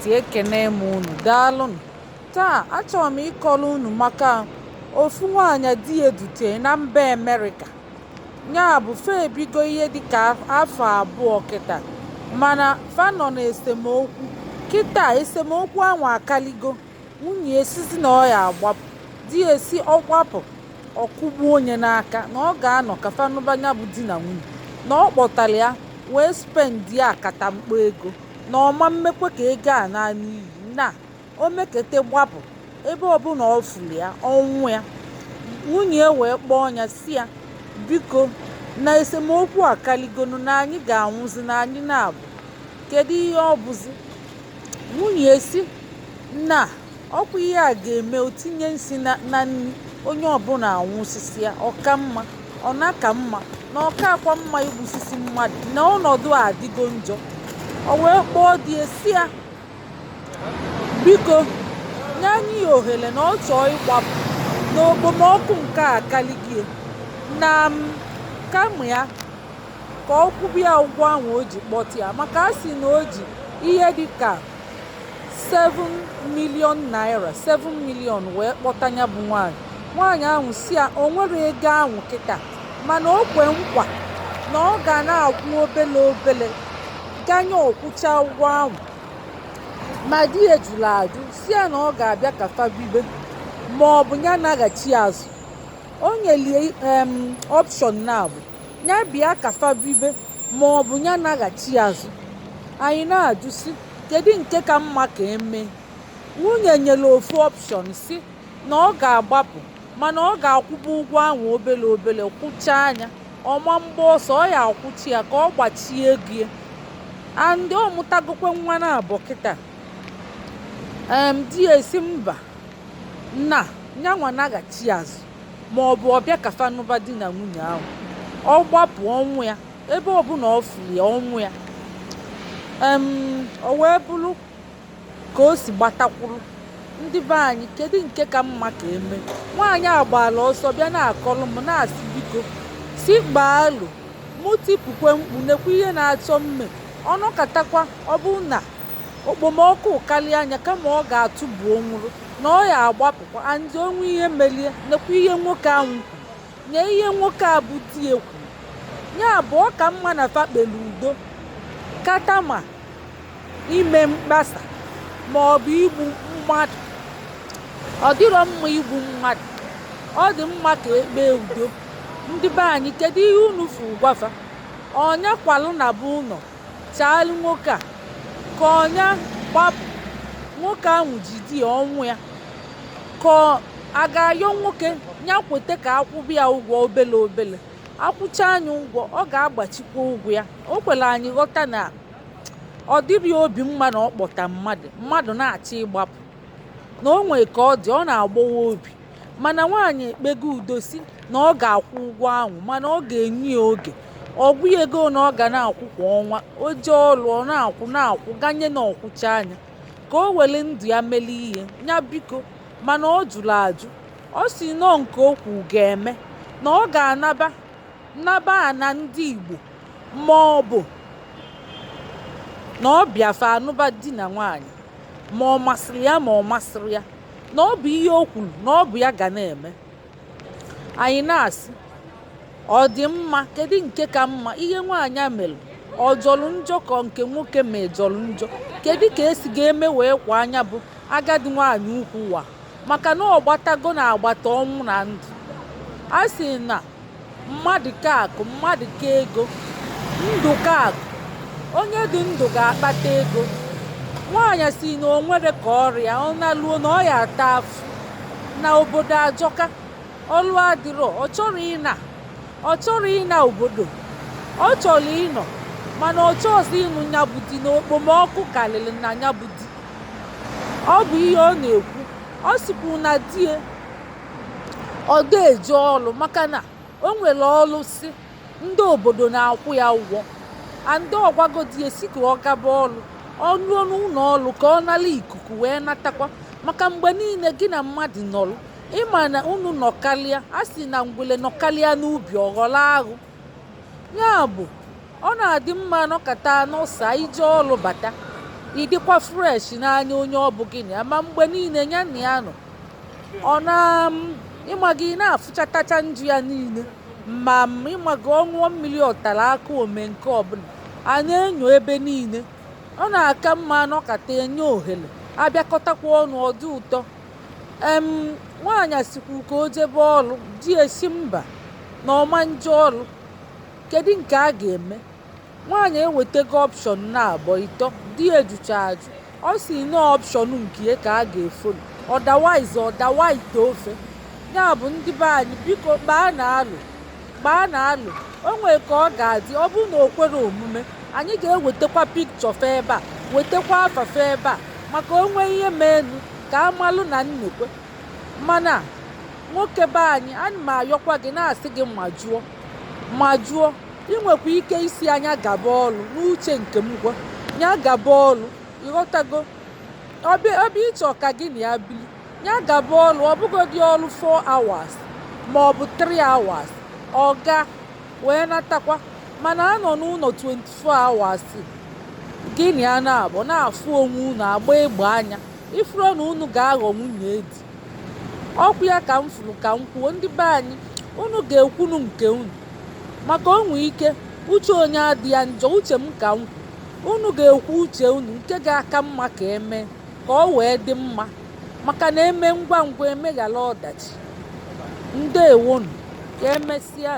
Ntị, ekene m unu, daalụnụ. Taa achọrọ m ịkọrọ unu maka ofu nwaanyị di ya dutere na mba Amerịka. Ya bụ, fa ebigo ihe dịka afọ 2 kịta, mana fa nọ n'esemokwu. Kịta esemokwu ahụ akaligo. Nwunye esizi na ọ ya agbapụ, di ya esi ọ gbapụ, ọkụgbuo onye n'aka na ọ ga-anọ ka fa nụba ya bụ di na nwunye, na ọ kpọtara ya wee spend ya akatamkpo ego, na ọma mmekwe ka ego a naa n'iyi, na o mekete gbapụ, ebe ọbụla ọ fụrụ ya, ọnwụ ya. Nwunye ya wee kpọọ ya, si ya biko, na esemokwu akaligonu, na anyị ga-anwụzi, na anyị na-abụ kedu ihe ọ bụzi. Nwunye si na ọkwa ihe a ga-eme, o tinye nsị na nri, onye ọbụla anwụsịsị ya, ọka mma ọ na-ka mma na ọka akwa mma igbusisi mmadụ, na ọnọdụ a adịgo njọ. O wee kpọọ di ya, si ya biko, nye anyị ya ohere na ọ chọọ ịgbapụ, na okpomọkụ nke a akaligie, na kama ya ka ọ kwụba ya ụgwọ ahụ o ji kpọta ya, maka a sị na o ji ihe dịka 7 million naira, 7 million, wee kpọta ya bụ nwaanyị. Nwaanyị ahụ si ya o nwere ego ahụ kịta, mana o kwe nkwa na ọ ga na-akwụ obele obele ganye ọkwụcha ụgwọ ahụ. Ma di ya jụrụ ajụ, si ya na ọ ga-abịa ka fa bibe, ma ọ bụ ya naghachi azụ. O nyelie option na abụ ya bịa ka fa bibe, ma ọ bụ ya naghachi azụ. Anyị na-ajụ si, kedu nke ka mma ka emee? Nwunye nyere ofu option, si na ọ ga-agbapụ, mana ọ ga-akwụba ụgwọ ahụ obele obele, kwụchaa anya, ọma mgba ọsọ, ọ ya akwụchi ya ka ọ gbachie ego ya. And ọ mụtagokwe nwa na abụọ kịta. Di ya esi mba, na nyanwa naghachi azụ, ma ọ bụ ọbịa ka fa nụba di na nwunye ahụ. Ọ gbapụ, ọnwụ ya, ebe ọbụla ọ fụrụ ya, ọnwụ ya. O wee bụrụ ka o si gbatakwuru. Ndị be anyị, kedu nke ka mma ka eme? Nwaanyị a gbara ọsọ bịa na-akọrọ m, na-asị biko, si gbaalụ mụ, tipukwe mkpu, nekwa ihe na-achọ mme ọnọkatakwa. Ọ bụ na okpomọkụ karịa anya, kama ọ ga-atụbu onwuru na ọ ya agbapụkwa andị onwe ihe melie. Nekwa ihe nwoke ahụ kwuru, nye ihe nwoke a bụ di ya kwuru. Ya bụ, ọ ka mma na fa kpere udo kata ma ime mkpasa ma ọ bụ igbu mmadụ. Ọ dịrọ mma igbu mmadụ, ọ dị mma ka ekpee udo. Ndị be anyị, kedu ihe unu fụ gwafa? Ọnya kwalụ na bụ ụlọ chaalụ nwoke a, ka ọnya gbapụ, nwoke ahụ ji di ya, ọnwụ ya, ka a ga-ayọ nwoke ya kwete ka akwụba ya ụgwọ obele obele, akwụcha anya ụgwọ, ọ ga-agbachikwa ụgwọ ya. O kwere anyị ghọta na ọ dịrị obi mma na ọ kpọta mmadụ, mmadụ na-achọ ịgbapụ, na o nwee ka ọ dị, ọ na-agbawa obi. Mana nwaanyị ekpego udo, si na ọ ga-akwụ ụgwọ ahụ, mana ọ ga-enye ya oge. Ọgwụ ya ego na ọ ga na-akwụ kwa ọnwa, o jee ọrụ, ọ na-akwụ, na-akwụ, ganye na ọkwụcha anya, ka o were ndụ ya mere ihe ya. Biko, mana ọ jụrụ ajụ. Ọ si nọọ nke okwu ga-eme, na ọ ga-anaba naba ana ndị Igbo, ma ọ bụ na ọ bịafa anụba di na nwaanyị, ma ọ masịrị ya, ma ọ masịrị ya, na ọ bụ ihe o kwuru, na ọ bụ ya ga na-eme. Anyị na-asị, ọ dị mma? Kedu nke ka mma? Ihe nwaanyị a mere, ọ jọrọ njọ, ka nke nwoke ma jọrọ njọ? Kedu ka esi ga-eme wee kwa anya bụ agadi nwaanyị ukwu wa, maka na ọ gbatago na agbata ọnwụ na ndụ? A sị na mmadụ ka akụ, mmadụ ka ego, ndụ ka akụ. Onye dị ndụ ga-akpata ego. Nwaanyị si na o nwere ka ọrịa ọ naluo, na ọ ya ata afụ na obodo ajọka, ọlụ adịrọ. Ọ chọrọ ịna, ọ chọrọ ịna obodo, ọ chọrọ ịnọ, mana ọ chọọzi ịnụ ya bụ di, na okpomọkụ karịrị na ya bụ di. Ọ bụ ihe ọ na-ekwu. Ọ sikwu na di ya ọ dị eje ọlụ, maka na o nwere ọlụ si ndị obodo na-akwụ ya ụgwọ. Andị ọgwago di ya si ka ọ gaba ọlụ, ọ ruo n'ụlọ ọlụ ka ọ nala ikuku wee natakwa, maka mgbe niile gị na mmadụ nọlụ, ịma na unu nọkalịa, a sị na ngwele nọkalịa n'ubi, ọghọrọ aghụ. Ya bụ, ọ na-adị mma nọkata nọsa, ije ọlụ bata, Ị dịkwa fresh n'anya onye ọ bụ gị na ya, ma mgbe niile ya na ya nọ, ọ na ịma gị na-afụchatacha njụ ya niile. Ma m ịma gị, ọ ṅụọ mmiri ọtara aka, ome nke ọbụla a na-enyo ebe niile. Ọ na-aka mma anọkata enye ohere, abịakọtakwa ọnụ, ọ dị ụtọ. Nwaanyị sikwu ka o jebe ọrụ, di esi mba na ọma nje ọrụ. Kedu nke a ga-eme? Nwaanyị ewetego option na abụọ ịtọ, di ejucha ajụ. Ọ si na option nke ya ka a ga-efollow, otherwise ọ dawa ite ofe. Ya bụ, ndị be anyị, biko kpaa na alụ, kpaa na alụ. O nwee ka ọ ga-adị. Ọ bụrụ na o kwere omume, anyị ga-ewetakwa pikchọ fe ebe a, wetakwa afa fe ebe a, maka onwe ihe menu ka amalụ na nnekwe. Mana nwoke be anyị, ana m ayọkwa gị, na-asị gị ma jụọ, ma jụọ. Ị nwekwa ike isi anya gaba ọlụ. N'uche nke m, gwa ya gaba ọlụ. Ịghọtago? Ọbịa ịchọ ka gị na ya bili, ya gaba ọlụ. Ọ bụgodị ọlụ 4 hours ma ọ bụ 3 hours, ọ ga wee natakwa. Mana anọ n'ụlọ 24 hours, gị na ya na-abụ na-afụ onwe unu, agba egbe anya, ifuru na unu ga-aghọ nwunye di. Ọkwa ya ka m furu ka m kwuo. Ndị be anyị, unu ga-ekwunu nke unu, maka o nwee ike uche onye adị ya njọ. Uche m ka m kwu, unu ga-ekwu uche unu nke ga-aka mma ka eme ka ọ wee dị mma, maka na eme ngwa ngwa emeghara ọdachi. Ndewonu, ka emesịa.